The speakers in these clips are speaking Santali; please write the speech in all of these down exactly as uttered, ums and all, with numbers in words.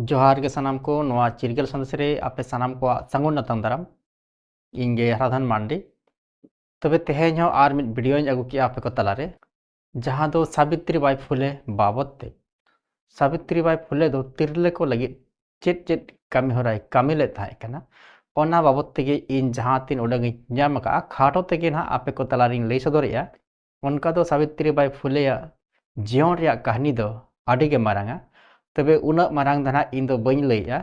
ᱡᱚᱦᱟᱨ ᱜᱮ ᱥᱟᱱᱟᱢ ᱠᱚ, ᱱᱚᱣᱟ ᱪᱤᱨᱜᱟᱹᱞ ᱥᱟᱸᱫᱮᱥ ᱨᱮ ᱟᱯᱮ ᱥᱟᱱᱟᱢ ᱠᱚᱣᱟᱜ ᱥᱟᱹᱜᱩᱱ ᱟᱛᱟᱝ ᱫᱟᱨᱟᱢ᱾ ᱤᱧ ᱜᱮ ᱨᱟᱫᱷᱟᱱ ᱢᱟᱱᱰᱤ᱾ ᱛᱚᱵᱮ ᱛᱮᱦᱮᱧ ᱦᱚᱸ ᱟᱨ ᱢᱤᱫ ᱵᱷᱤᱰᱤᱭᱳᱧ ᱟᱹᱜᱩ ᱠᱮᱜᱼᱟ ᱟᱯᱮ ᱠᱚ ᱛᱟᱞᱟᱨᱮ, ᱡᱟᱦᱟᱸ ᱫᱚ ᱥᱟᱵᱤᱛᱨᱤ ᱵᱟᱭ ᱯᱷᱩᱞᱮ ᱵᱟᱵᱚᱫ ᱛᱮ᱾ ᱥᱟᱵᱤᱛᱨᱤ ᱵᱟᱭ ᱯᱷᱩᱞᱮ ᱫᱚ ᱛᱤᱨᱞᱟᱹ ᱠᱚ ᱞᱟᱹᱜᱤᱫ ᱪᱮᱫ ᱪᱮᱫ ᱠᱟᱹᱢᱤ ᱦᱚᱨᱟᱭ ᱠᱟᱹᱢᱤ ᱞᱮᱫ ᱛᱟᱦᱮᱸ ᱠᱟᱱᱟ, ᱚᱱᱟ ᱵᱟᱵᱚᱫ ᱛᱮᱜᱮ ᱤᱧ ᱡᱟᱦᱟᱸ ᱛᱤᱱ ᱩᱰᱟᱹᱝ ᱤᱧ ᱧᱟᱢ ᱟᱠᱟᱫᱼᱟ, ᱠᱷᱟᱴᱚ ᱛᱮᱜᱮ ᱱᱟᱦᱟᱜ ᱟᱯᱮ ᱠᱚ ᱛᱟᱞᱟᱨᱤᱧ ᱞᱟᱹᱭ ᱥᱚᱫᱚᱨᱮᱜᱼᱟ᱾ ᱚᱱᱠᱟ ᱫᱚ ᱥᱟᱵᱤᱛᱨᱤ ᱵᱟᱭ ᱯᱷᱩᱞᱮᱭᱟᱜ ᱡᱤᱭᱚᱱ ᱨᱮᱭᱟᱜ ᱠᱟᱹᱦᱱᱤ ᱫᱚ ᱟᱹᱰᱤ ᱜᱮ ᱢᱟᱨᱟᱝᱟ᱾ ᱛᱚᱵᱮ ᱩᱱᱟᱹᱜ ᱢᱟᱨᱟᱝ ᱫᱚ ᱱᱟᱦᱟᱜ ᱤᱧ ᱫᱚ ᱵᱟᱹᱧ ᱞᱟᱹᱭᱮᱜᱼᱟ,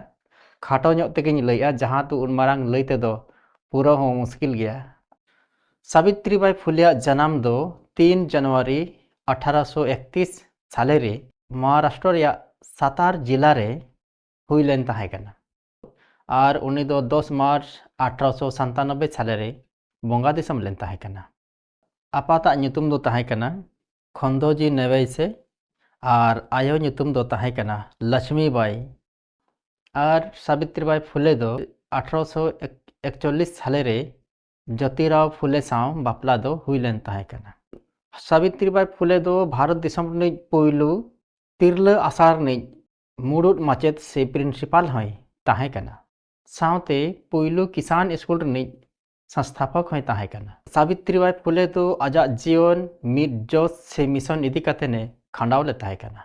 ᱠᱷᱟᱴᱚ ᱧᱚᱜ ᱛᱮᱜᱮᱧ ᱞᱟᱹᱭᱮᱜᱼᱟ, ᱡᱟᱦᱟᱸ ᱫᱚ ᱩᱱ ᱢᱟᱨᱟᱝ ᱞᱟᱹᱭ ᱛᱮᱫᱚ ᱯᱩᱨᱟᱹ ᱦᱚᱸ ᱢᱩᱥᱠᱤᱞ ᱜᱮᱭᱟ᱾ ᱥᱟᱵᱤᱛᱨᱤ ᱵᱟᱭ ᱯᱷᱩᱞᱮᱭᱟᱜ ᱡᱟᱱᱟᱢ ᱫᱚ ᱛᱤᱱ ᱡᱟᱱᱩᱣᱟᱨᱤ ᱟᱴᱷᱟᱨᱚᱥᱚ ᱮᱠᱛᱤᱥ ᱥᱟᱞᱮ ᱨᱮ ᱢᱚᱦᱟᱨᱟᱥᱴᱨᱚ ᱨᱮᱭᱟᱜ ᱥᱟᱛᱟᱨ ᱡᱮᱞᱟ ᱨᱮ ᱦᱩᱭ ᱞᱮᱱ ᱛᱟᱦᱮᱸ ᱠᱟᱱᱟ᱾ ᱟᱨ ᱩᱱᱤ ᱫᱚ ᱫᱚᱥ ᱢᱟᱨᱪ ᱟᱴᱷᱟᱨᱚᱥᱚ ᱥᱟᱱᱛᱟᱱᱚᱵᱵᱳᱭ ᱥᱟᱞᱮ ᱨᱮ ᱵᱚᱸᱜᱟ ᱫᱤᱥᱚᱢ ᱞᱮᱱ ᱛᱟᱦᱮᱸ ᱠᱟᱱᱟ᱾ ᱟᱯᱟᱛᱟᱜ ᱧᱩᱛᱩᱢ ᱫᱚ ᱛᱟᱦᱮᱸ ᱠᱟᱱᱟ ᱠᱷᱚᱱᱫᱚᱡᱤ ᱱᱮᱵᱮᱭᱥᱮ ᱟᱨ ᱟᱭᱳ ᱧᱩᱛᱩᱢ ᱫᱚ ᱛᱟᱦᱮᱸ ᱠᱟᱱᱟ ᱞᱚᱪᱷᱢᱤ ᱵᱟᱭ᱾ ᱟᱨ ᱥᱟᱵᱤᱛᱨᱤ ᱵᱟᱭ ᱯᱷᱩᱞᱮ ᱫᱚ ᱟᱴᱷᱟᱨᱚᱥᱚ ᱮᱠᱪᱚᱞᱞᱤᱥ ᱥᱟᱞᱮ ᱨᱮ ᱡᱳᱛᱤᱨᱟᱣ ᱯᱷᱩᱞᱮ ᱥᱟᱶ ᱵᱟᱯᱞᱟ ᱫᱚ ᱦᱩᱭ ᱞᱮᱱ ᱛᱟᱦᱮᱸ ᱠᱟᱱᱟ᱾ ᱥᱟᱵᱤᱛᱨᱤ ᱵᱟᱭ ᱯᱷᱩᱞᱮ ᱫᱚ ᱵᱷᱟᱨᱚᱛ ᱫᱤᱥᱚᱢ ᱨᱤᱱᱤᱡ ᱯᱩᱭᱞᱩ ᱛᱤᱨᱞᱟᱹ ᱟᱥᱲᱟ ᱨᱤᱱᱤᱡ ᱢᱩᱲᱩᱫ ᱢᱟᱪᱮᱫ ᱥᱮ ᱯᱨᱤᱱᱥᱤᱯᱟᱞ ᱦᱚᱸᱭ ᱛᱟᱦᱮᱸ ᱠᱟᱱᱟ᱾ ᱥᱟᱶᱛᱮ ᱯᱩᱭᱞᱩ ᱠᱤᱥᱟᱱ ᱥᱠᱩᱞ ᱨᱤᱱᱤᱡ ᱥᱚᱝᱥᱛᱷᱟᱯᱚᱠ ᱦᱚᱸᱭ ᱛᱟᱦᱮᱸ ᱠᱟᱱᱟ᱾ ᱥᱟᱵᱤᱛᱨᱤ ᱵᱟᱭ ᱯᱷᱩᱞᱮ ᱫᱚ ᱟᱡᱟᱜ ᱡᱤᱭᱚᱱ ᱢᱤᱫ ᱡᱚᱥ ᱥᱮ ᱢᱤᱥᱚᱱ ᱤᱫᱤ ᱠᱟᱛᱮᱱᱮ ᱠᱷᱟᱸᱰᱟᱣ ᱞᱮᱫ ᱛᱟᱦᱮᱸ ᱠᱟᱱᱟ᱾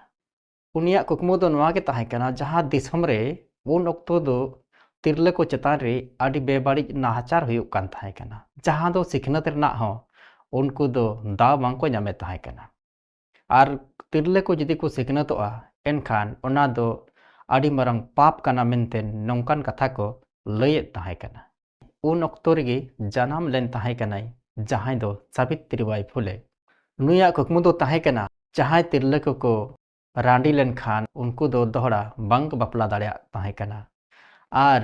ᱩᱱᱤᱭᱟᱜ ᱠᱩᱠᱢᱩ ᱫᱚ ᱱᱚᱣᱟ ᱜᱮ ᱛᱟᱦᱮᱸ ᱠᱟᱱᱟ, ᱡᱟᱦᱟᱸ ᱫᱤᱥᱚᱢ ᱨᱮ ᱩᱱ ᱚᱠᱛᱚ ᱫᱚ ᱛᱤᱨᱞᱟᱹ ᱠᱚ ᱪᱮᱛᱟᱱ ᱨᱮ ᱟᱹᱰᱤ ᱵᱮᱵᱟᱹᱲᱤᱡ ᱱᱟᱦᱟᱪᱟᱨ ᱦᱩᱭᱩᱜ ᱠᱟᱱ ᱛᱟᱦᱮᱸ ᱠᱟᱱᱟ, ᱡᱟᱦᱟᱸ ᱫᱚ ᱥᱤᱠᱷᱱᱟᱹᱛ ᱨᱮᱱᱟᱜ ᱦᱚᱸ ᱩᱱᱠᱩ ᱫᱚ ᱫᱟᱣ ᱵᱟᱝᱠᱚ ᱧᱟᱢᱮᱫ ᱛᱟᱦᱮᱸ ᱠᱟᱱᱟ᱾ ᱟᱨ ᱛᱤᱨᱞᱟᱹ ᱠᱚ ᱡᱩᱫᱤ ᱠᱚ ᱥᱤᱠᱷᱱᱟᱹᱛᱚᱜᱼᱟ, ᱮᱱᱠᱷᱟᱱ ᱚᱱᱟ ᱫᱚ ᱟᱹᱰᱤ ᱢᱟᱨᱟᱝ ᱯᱟᱯ ᱠᱟᱱᱟ ᱢᱮᱱᱛᱮ ᱱᱚᱝᱠᱟᱱ ᱠᱟᱛᱷᱟ ᱠᱚ ᱞᱟᱹᱭᱮᱫ ᱛᱟᱦᱮᱸ ᱠᱟᱱᱟ᱾ ᱩᱱ ᱚᱠᱛᱚ ᱨᱮᱜᱮ ᱡᱟᱱᱟᱢ ᱞᱮᱱ ᱛᱟᱦᱮᱸ ᱠᱟᱱᱟᱭ, ᱡᱟᱦᱟᱸᱭ ᱫᱚ ᱥᱟᱵᱤᱛᱨᱤ ᱵᱟᱭ ᱯᱷᱩᱞᱮ᱾ ᱱᱩᱭᱟᱜ ᱠᱩᱠᱢᱩ ᱫᱚ ᱛᱟᱦᱮᱸ ᱠᱟᱱᱟ, ᱡᱟᱦᱟᱸᱭ ᱛᱤᱨᱞᱟᱹ ᱠᱚᱠᱚ ᱨᱟᱺᱰᱤ ᱞᱮᱱᱠᱷᱟᱱ ᱩᱱᱠᱩ ᱫᱚ ᱫᱚᱦᱲᱟ ᱵᱟᱝ ᱠᱚ ᱵᱟᱯᱞᱟ ᱫᱟᱲᱮᱭᱟᱜ ᱛᱟᱦᱮᱸ ᱠᱟᱱᱟ᱾ ᱟᱨ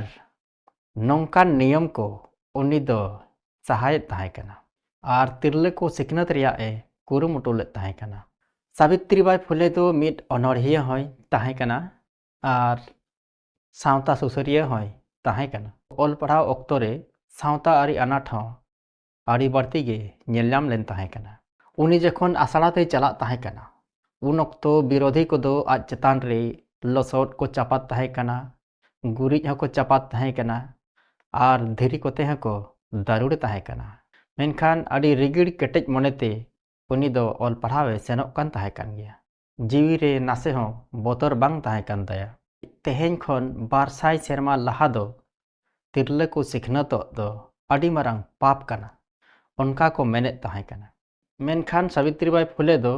ᱱᱚᱝᱠᱟᱱ ᱱᱤᱭᱚᱢ ᱠᱚ ᱩᱱᱤ ᱫᱚ ᱥᱟᱦᱟᱭᱮᱫ ᱛᱟᱦᱮᱸ ᱠᱟᱱᱟ᱾ ᱟᱨ ᱛᱤᱨᱞᱟᱹ ᱠᱚ ᱥᱤᱠᱷᱱᱟᱹᱛ ᱨᱮᱭᱟᱜ ᱮ ᱠᱩᱨᱩᱢᱩᱴᱩ ᱞᱮᱫ ᱛᱟᱦᱮᱸ ᱠᱟᱱᱟ᱾ ᱥᱟᱵᱤᱛᱨᱤ ᱵᱟᱭ ᱯᱷᱩᱞᱮ ᱫᱚ ᱢᱤᱫ ᱚᱱᱚᱬᱦᱤᱭᱟᱹ ᱦᱚᱸᱭ ᱛᱟᱦᱮᱸ ᱠᱟᱱᱟ ᱟᱨ ᱥᱟᱶᱛᱟ ᱥᱩᱥᱟᱹᱨᱤᱭᱟᱹ ᱦᱚᱸᱭ ᱛᱟᱦᱮᱸ ᱠᱟᱱᱟ᱾ ᱚᱞ ᱯᱟᱲᱦᱟᱣ ᱚᱠᱛᱚ ᱨᱮ ᱥᱟᱶᱛᱟ ᱟᱹᱨᱤ ᱟᱱᱟᱴ ᱦᱚᱸ ᱟᱹᱰᱤ ᱵᱟᱹᱲᱛᱤ ᱜᱮ ᱧᱮᱞ ᱧᱟᱢ ᱞᱮᱱ ᱛᱟᱦᱮᱸ ᱠᱟᱱᱟ᱾ ᱩᱱᱤ ᱡᱚᱠᱷᱚᱱ ᱟᱥᱲᱟ ᱛᱮᱭ ᱪᱟᱞᱟᱜ ᱛᱟᱦᱮᱸ ᱠᱟᱱᱟ, ᱩᱱ ᱚᱠᱛᱚ ᱵᱤᱨᱳᱫᱷᱤ ᱠᱚᱫᱚ ᱟᱡ ᱪᱮᱛᱟᱱ ᱨᱮ ᱞᱚᱥᱚᱫ ᱠᱚ ᱪᱟᱯᱟᱫ ᱛᱟᱦᱮᱸ ᱠᱟᱱᱟ, ᱜᱩᱨᱤᱡ ᱦᱚᱸᱠᱚ ᱪᱟᱯᱟᱫ ᱛᱟᱦᱮᱸ ᱠᱟᱱᱟ, ᱟᱨ ᱫᱷᱤᱨᱤ ᱠᱚᱛᱮ ᱦᱚᱸᱠᱚ ᱫᱟᱹᱨᱩᱲ ᱛᱟᱦᱮᱸ ᱠᱟᱱᱟ᱾ ᱢᱮᱱᱠᱷᱟᱱ ᱟᱹᱰᱤ ᱨᱤᱜᱤᱲ ᱠᱮᱴᱮᱡ ᱢᱚᱱᱮᱛᱮ ᱩᱱᱤ ᱫᱚ ᱚᱞ ᱯᱟᱲᱦᱟᱣ ᱮ ᱥᱮᱱᱚᱜ ᱠᱟᱱ ᱛᱟᱦᱮᱸ ᱠᱟᱱ ᱜᱮᱭᱟ᱾ ᱡᱤᱣᱤ ᱨᱮ ᱱᱟᱥᱮ ᱦᱚᱸ ᱵᱚᱛᱚᱨ ᱵᱟᱝ ᱛᱟᱦᱮᱸ ᱠᱟᱱ ᱛᱟᱭᱟ᱾ ᱛᱮᱦᱮᱧ ᱠᱷᱚᱱ ᱵᱟᱨ ᱥᱟᱭ ᱥᱮᱨᱢᱟ ᱞᱟᱦᱟ ᱫᱚ ᱛᱤᱨᱞᱟᱹ ᱠᱚ ᱥᱤᱠᱷᱱᱟᱹᱛᱚᱜ ᱫᱚ ᱟᱹᱰᱤ ᱢᱟᱨᱟᱝ ᱯᱟᱯ ᱠᱟᱱᱟ, ᱚᱱᱠᱟ ᱠᱚ ᱢᱮᱱᱮᱫ ᱛᱟᱦᱮᱸ ᱠᱟᱱᱟ᱾ ᱢᱮᱱᱠᱷᱟᱱ ᱥᱟᱵᱤᱛᱨᱤ ᱵᱟᱭ ᱯᱷᱩᱞᱮ ᱫᱚ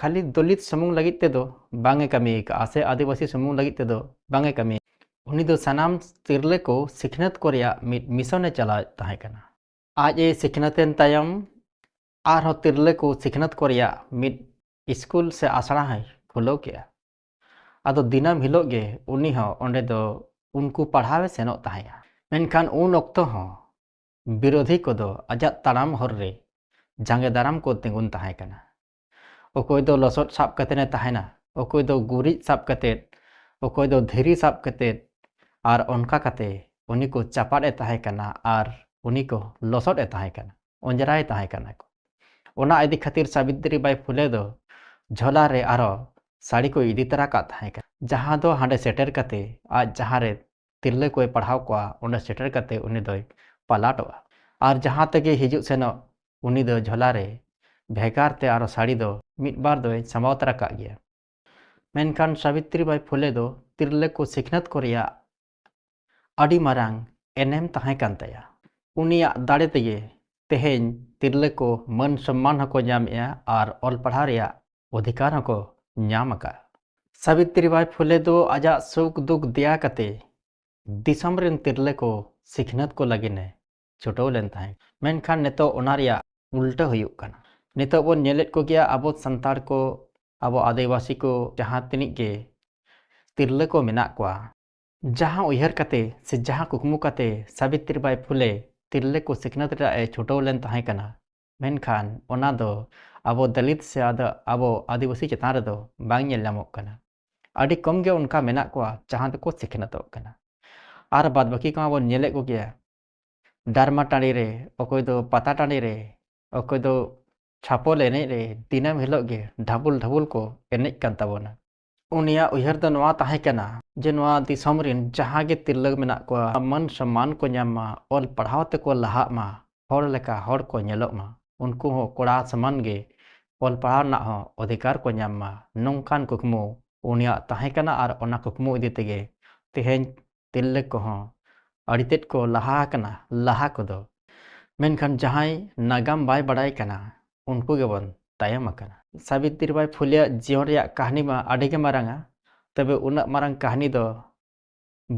ᱠᱷᱟᱹᱞᱤ ᱫᱚᱞᱤᱛ ᱥᱩᱢᱩᱝ ᱞᱟᱹᱜᱤᱫ ᱛᱮᱫᱚ ᱵᱟᱝ ᱮ ᱠᱟᱹᱢᱤ ᱟᱠᱟᱫᱼᱟ, ᱥᱮ ᱟᱹᱫᱤᱵᱟᱹᱥᱤ ᱥᱩᱢᱩᱝ ᱞᱟᱹᱜᱤᱫ ᱛᱮᱫᱚ ᱵᱟᱝ ᱮ ᱠᱟᱹᱢᱤ᱾ ᱩᱱᱤ ᱫᱚ ᱥᱟᱱᱟᱢ ᱛᱤᱨᱞᱟᱹ ᱠᱚ ᱥᱤᱠᱷᱱᱟᱹᱛ ᱠᱚ ᱨᱮᱭᱟᱜ ᱢᱤᱫ ᱢᱤᱥᱚᱱ ᱮ ᱪᱟᱞᱟᱣᱮᱫ ᱛᱟᱦᱮᱸ ᱠᱟᱱᱟ᱾ ᱟᱡ ᱮ ᱥᱤᱠᱷᱱᱟᱹᱛ ᱮᱱ ᱛᱟᱭᱚᱢ ᱟᱨᱦᱚᱸ ᱛᱤᱨᱞᱟᱹ ᱠᱚ ᱥᱤᱠᱷᱱᱟᱹᱛ ᱠᱚ ᱨᱮᱭᱟᱜ ᱢᱤᱫ ᱥᱠᱩᱞ ᱥᱮ ᱟᱥᱲᱟ ᱦᱚᱸᱭ ᱠᱷᱩᱞᱟᱹᱣ ᱠᱮᱜᱼᱟ᱾ ᱟᱫᱚ ᱫᱤᱱᱟᱹᱢ ᱦᱤᱞᱳᱜ ᱜᱮ ᱩᱱᱤ ᱦᱚᱸ ᱚᱸᱰᱮ ᱫᱚ ᱩᱱᱠᱩ ᱯᱟᱲᱦᱟᱣ ᱮ ᱥᱮᱱᱚᱜ ᱛᱟᱦᱮᱸᱜᱼᱟ᱾ ᱢᱮᱱᱠᱷᱟᱱ ᱩᱱ ᱚᱠᱛᱚ ᱦᱚᱸ ᱵᱤᱨᱳᱫᱷᱤ ᱠᱚᱫᱚ ᱟᱡᱟᱜ ᱛᱟᱲᱟᱢ ᱦᱚᱨ ᱨᱮ ᱡᱟᱸᱜᱮ ᱫᱟᱨᱟᱢ ᱠᱚ ᱛᱤᱸᱜᱩᱱ ᱛᱟᱦᱮᱸ ᱠᱟᱱᱟ᱾ ᱚᱠᱚᱭ ᱫᱚ ᱞᱚᱥᱚᱫ ᱥᱟᱵ ᱠᱟᱛᱮᱫ ᱮ ᱛᱟᱦᱮᱱᱟ, ᱚᱠᱚᱭ ᱫᱚ ᱜᱩᱨᱤᱡ ᱥᱟᱵ ᱠᱟᱛᱮᱫ, ᱚᱠᱚᱭ ᱫᱚ ᱫᱷᱤᱨᱤ ᱥᱟᱵ ᱠᱟᱛᱮᱫ, ᱟᱨ ᱚᱱᱠᱟ ᱠᱟᱛᱮ ᱩᱱᱤ ᱠᱚ ᱪᱟᱯᱟᱫ ᱮ ᱛᱟᱦᱮᱸ ᱠᱟᱱᱟ ᱟᱨ ᱩᱱᱤ ᱠᱚ ᱞᱚᱥᱚᱫ ᱮ ᱛᱟᱦᱮᱸ ᱠᱟᱱᱟ, ᱚᱸᱡᱽᱨᱟᱭᱮ ᱛᱟᱦᱮᱸ ᱠᱟᱱᱟ ᱠᱚ᱾ ᱚᱱᱟ ᱤᱫᱤ ᱠᱷᱟᱹᱛᱤᱨ ᱥᱟᱵᱤᱛᱨᱤ ᱵᱟᱭ ᱯᱷᱩᱞᱮ ᱫᱚ ᱡᱷᱚᱞᱟ ᱨᱮ ᱟᱨᱚ ᱥᱟᱹᱲᱤ ᱠᱚ ᱤᱫᱤ ᱛᱚᱨᱟ ᱠᱟᱜ ᱛᱟᱦᱮᱸ ᱠᱟᱱᱟ, ᱡᱟᱦᱟᱸ ᱫᱚ ᱦᱟᱸᱰᱮ ᱥᱮᱴᱮᱨ ᱠᱟᱛᱮ ᱟᱡ ᱡᱟᱦᱟᱸ ᱨᱮ ᱛᱤᱨᱞᱟᱹ ᱠᱚᱭ ᱯᱟᱲᱦᱟᱣ ᱠᱚᱣᱟ, ᱚᱸᱰᱮ ᱥᱮᱴᱮᱨ ᱠᱟᱛᱮ ᱩᱱᱤ ᱫᱚᱭ ᱯᱟᱞᱟᱴᱚᱜᱼᱟ᱾ ᱟᱨ ᱡᱟᱦᱟᱸ ᱛᱮᱜᱮ ᱦᱤᱡᱩᱜ ᱥᱮᱱᱚᱜ, ᱩᱱᱤ ᱫᱚ ᱡᱷᱚᱞᱟ ᱨᱮ ᱵᱷᱮᱜᱟᱨ ᱛᱮ ᱟᱨᱚ ᱥᱟᱹᱲᱤ ᱫᱚ ᱢᱤᱫ ᱵᱟᱨ ᱫᱚᱭ ᱥᱟᱢᱵᱟᱣ ᱛᱚᱨᱟ ᱠᱟᱜ ᱜᱮᱭᱟ᱾ ᱢᱮᱱᱠᱷᱟᱱ ᱥᱟᱵᱤᱛᱨᱤ ᱵᱟᱭ ᱯᱷᱩᱞᱮ ᱫᱚ ᱛᱤᱨᱞᱟᱹ ᱠᱚ ᱥᱤᱠᱷᱱᱟᱹᱛ ᱠᱚ ᱨᱮᱭᱟᱜ ᱟᱹᱰᱤ ᱢᱟᱨᱟᱝ ᱮᱱᱮᱢ ᱛᱟᱦᱮᱸ ᱠᱟᱱ ᱛᱟᱭᱟ᱾ ᱩᱱᱤᱭᱟᱜ ᱫᱟᱲᱮ ᱛᱮᱜᱮ ᱛᱮᱦᱮᱧ ᱛᱤᱨᱞᱟᱹ ᱠᱚ ᱢᱟᱹᱱ ᱥᱚᱢᱢᱟᱱ ᱦᱚᱸᱠᱚ ᱧᱟᱢᱮᱜᱼᱟ ᱟᱨ ᱚᱞ ᱯᱟᱲᱦᱟᱣ ᱨᱮᱭᱟᱜ ᱚᱫᱷᱤᱠᱟᱨ ᱦᱚᱸᱠᱚ ᱧᱟᱢ ᱟᱠᱟᱫᱼᱟ᱾ ᱥᱟᱵᱤᱛᱨᱤ ᱵᱟᱭ ᱯᱷᱩᱞᱮ ᱫᱚ ᱟᱡᱟᱜ ᱥᱩᱠ ᱫᱩᱠ ᱫᱮᱭᱟ ᱠᱟᱛᱮ ᱫᱤᱥᱚᱢ ᱨᱮᱱ ᱛᱤᱨᱞᱟᱹ ᱠᱚ ᱥᱤᱠᱷᱱᱟᱹᱛ ᱠᱚ ᱞᱟᱹᱜᱤᱫ ᱮ ᱪᱷᱩᱴᱟᱹᱣ ᱞᱮᱱ ᱛᱟᱦᱮᱸᱫ᱾ ᱢᱮᱱᱠᱷᱟᱱ ᱱᱤᱛᱚᱜ ᱚᱱᱟ ᱨᱮᱭᱟᱜ ᱩᱞᱴᱟᱹ ᱦᱩᱭᱩᱜ ᱠᱟᱱᱟ᱾ ᱱᱤᱛᱚᱜ ᱵᱚᱱ ᱧᱮᱞᱮᱫ ᱠᱚᱜᱮᱭᱟ, ᱟᱵᱚ ᱥᱟᱱᱛᱟᱲ ᱠᱚ, ᱟᱵᱚ ᱟᱹᱫᱤᱵᱟᱹᱥᱤ ᱠᱚ, ᱡᱟᱦᱟᱸ ᱛᱤᱱᱟᱹᱜ ᱜᱮ ᱛᱤᱨᱞᱟᱹ ᱠᱚ ᱢᱮᱱᱟᱜ ᱠᱚᱣᱟ, ᱡᱟᱦᱟᱸ ᱩᱭᱦᱟᱹᱨ ᱠᱟᱛᱮ ᱥᱮ ᱡᱟᱦᱟᱸ ᱠᱩᱠᱢᱩ ᱠᱟᱛᱮ ᱥᱟᱵᱤᱛᱨᱤ ᱵᱟᱭ ᱯᱷᱩᱞᱮ ᱛᱤᱨᱞᱟᱹ ᱠᱚ ᱥᱤᱠᱷᱱᱟᱹᱛ ᱨᱮᱭᱟᱜ ᱮ ᱪᱷᱩᱴᱟᱹᱣ ᱞᱮᱱ ᱛᱟᱦᱮᱸ ᱠᱟᱱᱟ, ᱢᱮᱱᱠᱷᱟᱱ ᱚᱱᱟ ᱫᱚ ᱟᱵᱚ ᱫᱚᱞᱤᱛ ᱥᱮ ᱟᱫᱚ ᱟᱵᱚ ᱟᱹᱫᱤᱵᱟᱹᱥᱤ ᱪᱮᱛᱟᱱ ᱨᱮᱫᱚ ᱵᱟᱝ ᱧᱮᱞ ᱧᱟᱢᱚᱜ ᱠᱟᱱᱟ᱾ ᱟᱹᱰᱤ ᱠᱚᱢ ᱜᱮ ᱚᱱᱠᱟ ᱢᱮᱱᱟᱜ ᱠᱚᱣᱟ ᱡᱟᱦᱟᱸ ᱫᱚᱠᱚ ᱥᱤᱠᱷᱱᱟᱹᱛᱚᱜ ᱠᱟᱱᱟ᱾ ᱟᱨ ᱵᱟᱫ ᱵᱟᱹᱠᱤ ᱠᱚᱢᱟ ᱵᱚᱱ ᱧᱮᱞᱮᱫ ᱠᱚᱜᱮᱭᱟ, ᱰᱟᱨᱢᱟ ᱴᱟᱺᱰᱤ ᱨᱮ, ᱚᱠᱚᱭ ᱫᱚ ᱯᱟᱛᱟ ᱴᱟᱺᱰᱤ ᱨᱮ, ᱚᱠᱚᱭ ᱫᱚ ᱪᱷᱟᱯᱚᱞ ᱮᱱᱮᱡ ᱨᱮ ᱫᱤᱱᱟᱹᱢ ᱦᱤᱞᱳᱜ ᱜᱮ ᱰᱷᱟᱵᱩᱞ ᱰᱷᱟᱵᱩᱞ ᱠᱚ ᱮᱱᱮᱡ ᱠᱟᱱ ᱛᱟᱵᱚᱱᱟ᱾ ᱩᱱᱤᱭᱟᱜ ᱩᱭᱦᱟᱹᱨ ᱫᱚ ᱱᱚᱣᱟ ᱛᱟᱦᱮᱸ ᱠᱟᱱᱟ ᱡᱮ ᱱᱚᱣᱟ ᱫᱤᱥᱚᱢ ᱨᱮᱱ ᱡᱟᱦᱟᱸ ᱜᱮ ᱛᱤᱨᱞᱟᱹ ᱢᱮᱱᱟᱜ ᱠᱚᱣᱟ, ᱢᱟᱹᱱ ᱥᱚᱢᱢᱟᱱ ᱠᱚ ᱧᱟᱢ ᱢᱟ, ᱚᱞ ᱯᱟᱲᱦᱟᱣ ᱛᱮᱠᱚ ᱞᱟᱦᱟᱜ ᱢᱟ, ᱦᱚᱲ ᱞᱮᱠᱟ ᱦᱚᱲ ᱠᱚ ᱧᱮᱞᱚᱜ ᱢᱟ, ᱩᱱᱠᱩ ᱦᱚᱸ ᱠᱚᱲᱟ ᱥᱚᱢᱟᱱ ᱜᱮ ᱚᱞ ᱯᱟᱲᱦᱟᱣ ᱨᱮᱱᱟᱜ ᱦᱚᱸ ᱚᱫᱷᱤᱠᱟᱨ ᱠᱚ ᱧᱟᱢ ᱢᱟ, ᱱᱚᱝᱠᱟᱱ ᱠᱩᱠᱢᱩ ᱩᱱᱤᱭᱟᱜ ᱛᱟᱦᱮᱸ ᱠᱟᱱᱟ᱾ ᱟᱨ ᱚᱱᱟ ᱠᱩᱠᱢᱩ ᱤᱫᱤ ᱛᱮᱜᱮ ᱛᱮᱦᱮᱧ ᱛᱤᱨᱞᱟᱹ ᱠᱚᱦᱚᱸ ᱟᱹᱰᱤ ᱛᱮᱫ ᱠᱚ ᱞᱟᱦᱟ ᱟᱠᱟᱱᱟ, ᱞᱟᱦᱟ ᱠᱚᱫᱚ᱾ ᱢᱮᱱᱠᱷᱟᱱ ᱡᱟᱦᱟᱸᱭ ᱱᱟᱜᱟᱢ ᱵᱟᱭ ᱵᱟᱲᱟᱭ ᱠᱟᱱᱟ, ᱩᱱᱠᱩ ᱜᱮᱵᱚᱱ ᱛᱟᱭᱚᱢ ᱟᱠᱟᱱᱟ᱾ ᱥᱟᱵᱤᱛᱨᱤ ᱵᱟᱭ ᱯᱷᱩᱞᱮᱭᱟᱜ ᱡᱤᱭᱚᱱ ᱨᱮᱭᱟᱜ ᱠᱟᱹᱦᱱᱤ ᱢᱟ ᱟᱹᱰᱤ ᱜᱮ ᱢᱟᱨᱟᱝᱟ, ᱛᱚᱵᱮ ᱩᱱᱟᱹᱜ ᱢᱟᱨᱟᱝ ᱠᱟᱹᱦᱱᱤ ᱫᱚ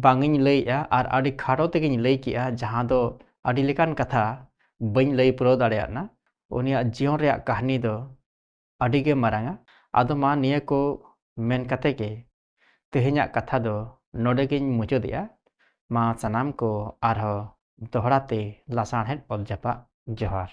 ᱵᱟᱝ ᱤᱧ ᱞᱟᱹᱭᱮᱜᱼᱟ ᱟᱨ ᱟᱹᱰᱤ ᱠᱷᱟᱴᱚ ᱛᱮᱜᱮᱧ ᱞᱟᱹᱭ ᱠᱮᱜᱼᱟ, ᱡᱟᱦᱟᱸ ᱫᱚ ᱟᱹᱰᱤ ᱞᱮᱠᱟᱱ ᱠᱟᱛᱷᱟ ᱵᱟᱹᱧ ᱞᱟᱹᱭ ᱯᱩᱨᱟᱹᱣ ᱫᱟᱲᱮᱭᱟᱜᱼᱟ᱾ ᱩᱱᱤᱭᱟᱜ ᱡᱤᱭᱚᱱ ᱨᱮᱭᱟᱜ ᱠᱟᱹᱦᱱᱤ ᱫᱚ ᱟᱹᱰᱤ ᱜᱮ ᱢᱟᱨᱟᱝᱟ᱾ ᱟᱫᱚ ᱢᱟ ᱱᱤᱭᱟᱹ ᱠᱚ ᱢᱮᱱ ᱠᱟᱛᱮ ᱜᱮ ᱛᱮᱦᱮᱧᱟᱜ ᱠᱟᱛᱷᱟ ᱫᱚ ᱱᱚᱰᱮ ᱜᱤᱧ ᱢᱩᱪᱟᱹᱫᱮᱜᱼᱟ᱾ ᱢᱟ ᱥᱟᱱᱟᱢ ᱠᱚ ᱟᱨᱦᱚᱸ ᱫᱚᱦᱲᱟ ᱛᱮ ᱞᱟᱥᱟᱬᱦᱮᱫ ᱚᱞ ᱡᱟᱯᱟᱜ ᱡᱚᱦᱟᱨ᱾